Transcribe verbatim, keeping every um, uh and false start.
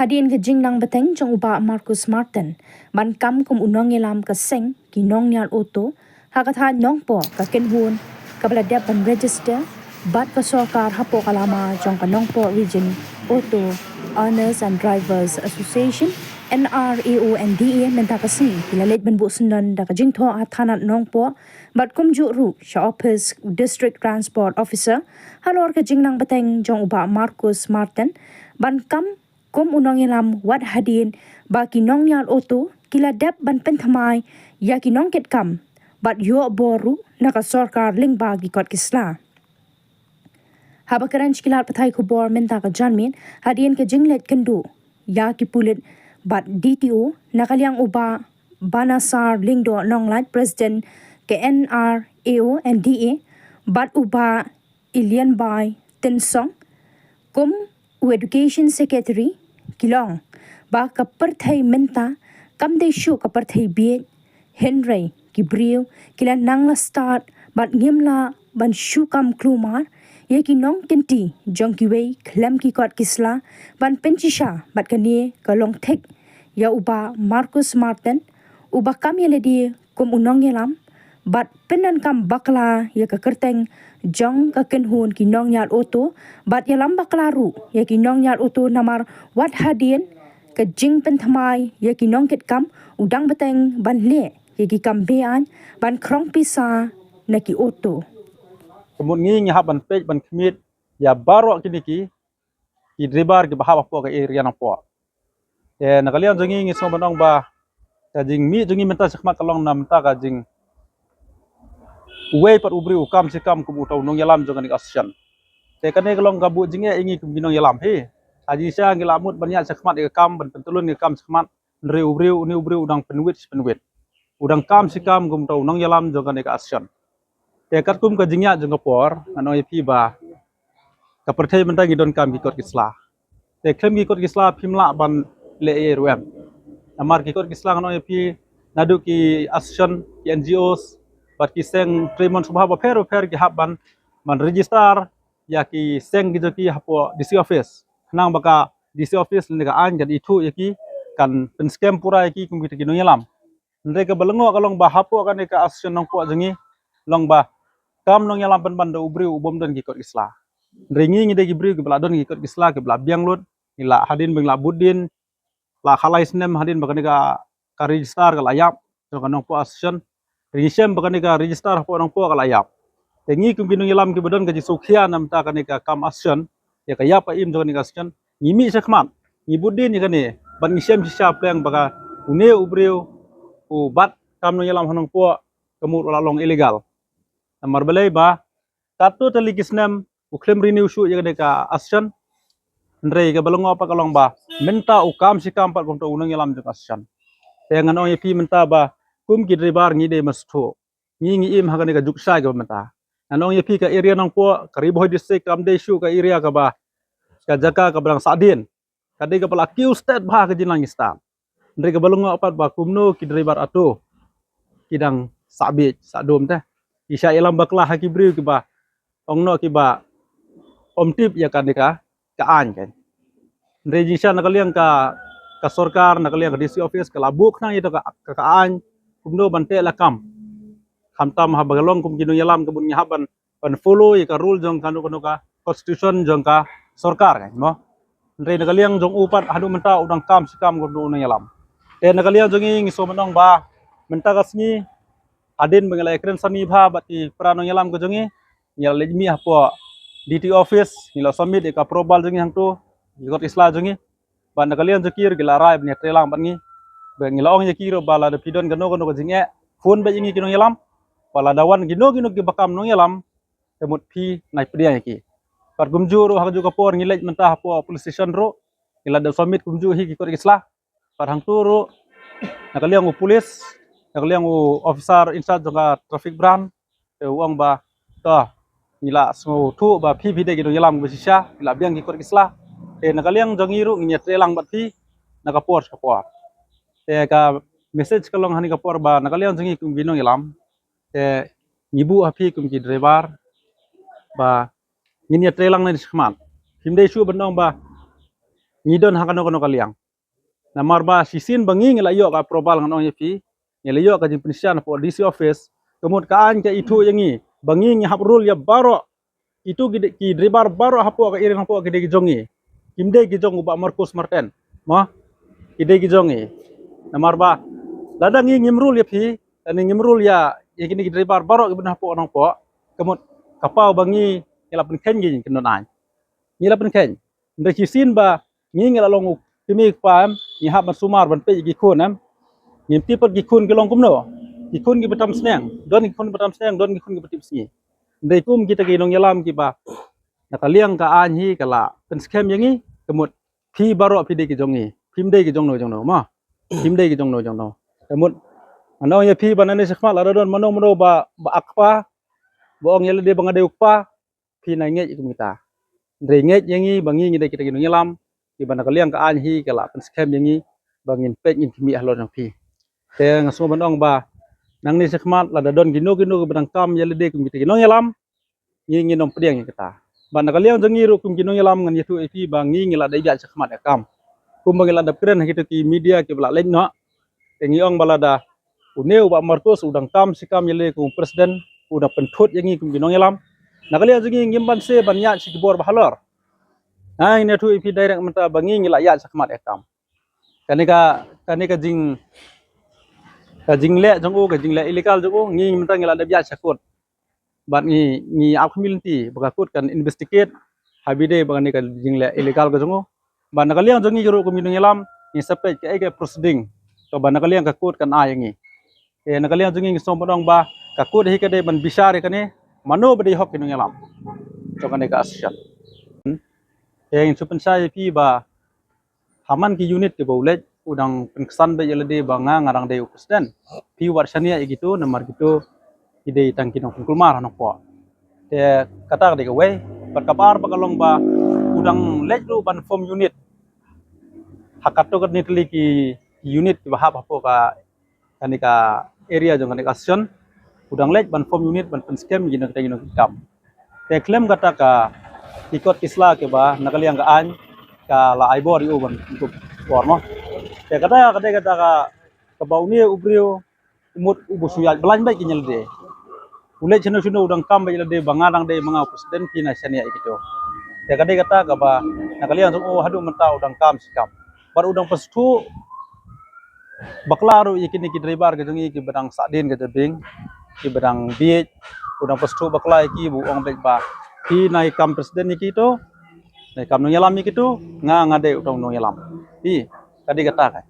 Hadien ka jingnang bteng jong u Bah Marcus Martin ban kam kum u nongïalam ka seng ki nongniad auto ha ka thaiñ Nongpoh, ka kynhun kaba la dep ban register bad ka sorkar hapoh ka lama jong ka Nongpoh Region Auto Owners and Drivers Association, N R A O N D A, mynta ka sngi ki la leit ban buh syndon da ka jingthoh ha thanat Nongpoh bad kumjuh ruh sha ophis District Transport Officer halor ka jingnang bteng jong u Bah Marcus Martin ban kam kum u nongïalam, wat hadien ba ki nongniad auto ki la dep ban pynthymmai ïa ki nongkitkam bad ïoh bor ruh na ka sorkar lyngba ki kot ki sla. Haba kren sha ki lad pathai khubor mynta ka janmiet hadien ka jingleit kynduh ïa ki pulit bad D T O, na ka liang u Bah Banasar Lyngdoh Nonglait, President ka N R A O N D A, bad u Bah Ilianbai Tynsong kum u Education Secretary, ki la ong ba ka pyrthei mynta kam dei shuh ka pyrthei bieit, hynrei ki briew ki la nang la stad bad ngim lah ban shu kam kulmar ïa ki nongkynti jong kiwei khlem ki kot ki sla ban pynshisha. Bad kane ka long thik ïa u Bah Marcus Martin, uba kam ïa lade kum u nongïalam bad pyndonkam bakla ïa ka kyrteng jong ka kynhun ki nongniad auto bad ïalam bakla ruh ïa ki nongniad auto, namar wat hadien ka jingpynthymmai ïa ki nongkitkam u dang bteng ban leh ïa ki kam be-aiñ ban khrong pisa na ki auto. Ka mut ngi ngi hap ban peit ban khmih ïa baroh kine ki ki driver kiba hap hapoh ka area Nongpoh. Te na ka liang jong ngi ngi sngew ban ong ba ka jingmih jong ngi mynta shakhmat ka long na mynta ka jing uwei pat u briew u kam shi kam kum uta u nongïalam jong kane ka association. Te kane ka long ka buh jingeh ïa ngi kum ki nongïalam hi. Ha jingshisha ngi la mut ban ïaid shakhmat ïa ka kam, ban pyntylun ïa ka kam shakhmat, hynrei u briew, une u briew u dang pynwit shi pynwit, u dang kam shi kam kum uta u nongïalam jong kane ka association. Te katkum ka jingïaid jong ka por, ngan ong ïa phi ba ka pyrthei mynta ngi donkam ki kot ki sla. Te khlem ki kot ki sla phim lah ban leh ei ei ruh em. Namar ki kot ki sla, ngan ong ïa phi, naduh ki association, ki N G Os bad ki seng trei mon sngewbha bapher bapher ki hap ban, ban register ïa ki seng ki jong ki hapoh D C office, khnang ba ka D C office lane ka aiñ kan ithuh ïa ki, kan pynskhem pura ïa ki kum kita ki nongïalam. Hynrei kaba lyngngoh ka long ba hapoh kane ka association Nongpoh jong ngi long ba kam nongïalam pynban da u briew u bym don ki kot ki sla. Hynrei ngi ngi dei ki briew kiba la don ki kot ki sla, kiba la biang lut, ngi la hadien ba ngi la bud dien, la khalai snem hadien ba kane ka, ka register ka la ïap jong ka Nongpoh association. Hynrei ngi shem ba kane ka register hapoh Nongpoh ka la ïap. Te ngi kum ki nongïalam kiba don ka jingsngewkhia na bynta kane ka kam association, ïa ka ïap ka im jong kane ka association, ngi mih shakhmat, ngi bud dien ïa kane, bad ngi shem shisha pleng ba ka, une u briew u bat kam nongïalam ha Nongpoh, ka mut u la long illegal. Namar balei ba katto tylli ki snem u khlem renew shuh ïa kane ka association. Hynrei kaba lyngngoh pat ka long ba mynta u kam shi kam pat kum uta u nongïalam jong ka association. Te ngan ong ïa phi mynta ba kum ki driver ngi dei ban sngewthuh. Ngi ngi im ha kane ka juk shai kaba mynta. Ngan ong ïa phi, ka area Nongpoh, ka Ri Bhoi District kam dei shuh ka area kaba, ka jaka kaba dang sahdien. Ka dei kaba la kiew stet bha ka jinglong ngi stad. Hynrei kaba lyngngoh pat ba kumno ki driver auto ki dang sah bieit sah dum te. Ki shah ïalam bakla ha ki briew kiba ong noh kiba ym tip ïa kane ka, ka aiñ kan. Hynrei jingshisha na ka liang ka, ka sorkar, na ka liang ka D C office ka la buh khnang ïa ka, ka, ka aiñ kumno ban teh lakam. Khamtam haba ka long kum ki nongïalam ka bun ngi hap ban ban follow ïa ka rule jong kano kano ka constitution jong ka sorkar kan mo. Hynrei na ka liang jong u pat haduh mynta u dang kam shi kam kum uta u nongïalam. Te na ka liang jong ngi ngi sngew ban ong ba mynta ka sngi hadien ba ngi la ïakren sani bha bad ki para nongïalam ka jong ngi, ngi la leit mih hapoh D T O office, ngi la submit ïa ka profile jong ngi hangto, ïa ki kot ki sla jong ngi. Bad na ka liang jong ki ruh ki la rai ban ïatreilang bad ngi. Ba ngi la ong ïa ki ruh ba lada phi don kano kano ka jingeh, phone beit ïa ngi ki nongïalam. Ba lada wan kino kino kiba kam nongïalam, te mut phi nai pdiang ïa ki. Bad kumjuh ruh ha kajuh ka por ngi leit mynta hapoh police station ruh, ngi la dep submit kumjuh hi ki kot ki sla. Bad hangto ruh na ka liang u police, na ka liang u officer in charge jong ka traffic branch, te u ong ba, to, ngi la sngewthuh ba phi phi dei ki nongïalam ba shisha, phi la biang ki kot ki sla. Te na ka liang jong ngi ruh ngin ïatreilang bad phi na ka por sha ka por. Te ka message ka long ha kane ka por ba na ka liang jong ngi kum ki nongïalam, te ngi buh ha phi kum ki driver ba ngin ïatreilang na shakhmat. Phim dei shuh ban ong ba ngi don ha kano kano ka liang. Namar ba shisien ba ngi ngi la ïoh ka approval, ngan ong ïa phi, ngi la ïoh ka jingpynshisha na pdeng D C office, ka mut ka aiñ ka ithuh ïa ngi ba ngi ngi hap rule ïa baroh. Itu ki, ki driver baroh hapoh ka area hapoh ki dei ki jong ngi. Kim dei ki jong u Bah Marcus Martin. Mo? Ki dei ki jong ngi. Namar ba lada ngi ngim rule ïa phi, lada ngim rule ïa, ïa kine ki driver baroh kiba don hapoh Nongpoh, ka mut ka paw ba ngi ngi la pynkheiñ ki jingkynnoh aiñ. Ngi la pynkheiñ. Hynrei shisien ba ngi ngi la long u kmie u kpa em, ngi hap ban sumar ban peit ïa ki khun em. Ngim tip pat ki khun ki long kumno. Ki khun kiba tam sneng, don ki khun kiba tam sneng, don ki khun kiba tip sngi. Hynrei kum kita ki nongïalam kiba na ka liang ka aiñ hi ka la pynskhem ïa ngi, ka mut phi baroh phi dei ki jong ngi. Phim dei ki jong no jong no, mo. Phim dei ki jong no jong no. Ka mut, ngan ong ïa phi ba nangne shakhmat lada don mano mano ba, ba akpa, ba ong ïa lade ba nga dei u kpa, phi nai ngeit ïa kum kita. Hynrei ngeit ïa ngi ba ngi ngi dei kita ki nongïalam kiba na ka liang ka aiñ hi ka la pynskhem ïa ngi ba ngin peit ngin khmih halor jong phi. Te nga sngewbha ban ong ba nangne shakhmat lada don kino kino kiba dang kam ïa lade kum kita ki nongïalam, ngi ngin ym pdiang ïa kata. Bad na ka liang jong ngi ruh kum ki nongïalam ngan ïathuh ïa phi ba ngi ngi la dep ïaid shakhmat ïa ka kam. Kumba ngi la dep kren ha kito ki media kiba la leit noh, te ngi ong ba lada une u Bah Marcus u dang kam shi kam ïa lade kum u president, u dang pynthut ïa ngi kum ki nongïalam, na ka liang jong ngi ngim banse ban ïaid sha ki bor ba halor. Nga ngin ïathuh ïa phi direct mynta ba ngi ngi la ïaid shakhmat ïa ka kam. Kane ka, kane ka jing, ka jingleh jong u, ka jingleh illegal jong u, ngi mynta ngi la dep ïaid sha court. Bad ngi, ngi ap khmih lynti ba ka court kan investigate ha ba dei ba kane ka jingleh illegal ka jong u. Bad na ka liang jong ngi ruh kum ki nongïalam, ngi sa peit kaei ka proceeding kaba na ka liang ka court kan ai ïa ngi. Te na ka liang jong ngi ngi sngewbha ban ong ba ka court hi ka dei ban bishar ïa kane, mano ba dei hok ki nongïalam jong kane ka association. Hmm? Te ngin shu pynshai ïa phi ba ha man ki unit kiba u leit u dang pynksan beit ïa lade ba nga nga dang dei u president. Phi wat shaniah ïa kito namar kito ki dei tang ki nongpynkulmar ha Nongpoh. Te kata ka dei kawei. Bad kaba ar ba ka long ba u dang leit ruh ban form unit ha kato katne tylli ki unit kiba hap hapoh ka kane ka area jong kane ka association, u dang leit ban form unit ban pynskhem ïa kino kita kino ki kam. Te khlem kata ka ki kot ki sla kiba na ka liang ka aiñ ka la ai bor ïa u ban kum bor mo. Te kata ka dei kata ka kaba une u briew u mut u ba shu ïaid blan beit ki ïa lade. U leit shano shano u dang kam beit ïa lade ba nga dang dei ma nga u president, phi nai shaniah ïa kito. Te ka dei kata kaba na ka liang jong u haduh mynta u dang kam shi kam. Bad u dang pynsngewthuh bakla ruh ïa kine ki driver ka jong ngi kiba dang sah dien ka jabieng, kiba dang bieit, u dang pynsngewthuh bakla ïa ki ba u ong beit ba phi nai kam president ïa kito, nai kam nongïalam ïa kito, nga nga dei uta u nongïalam. Phi, ka dei kata kai.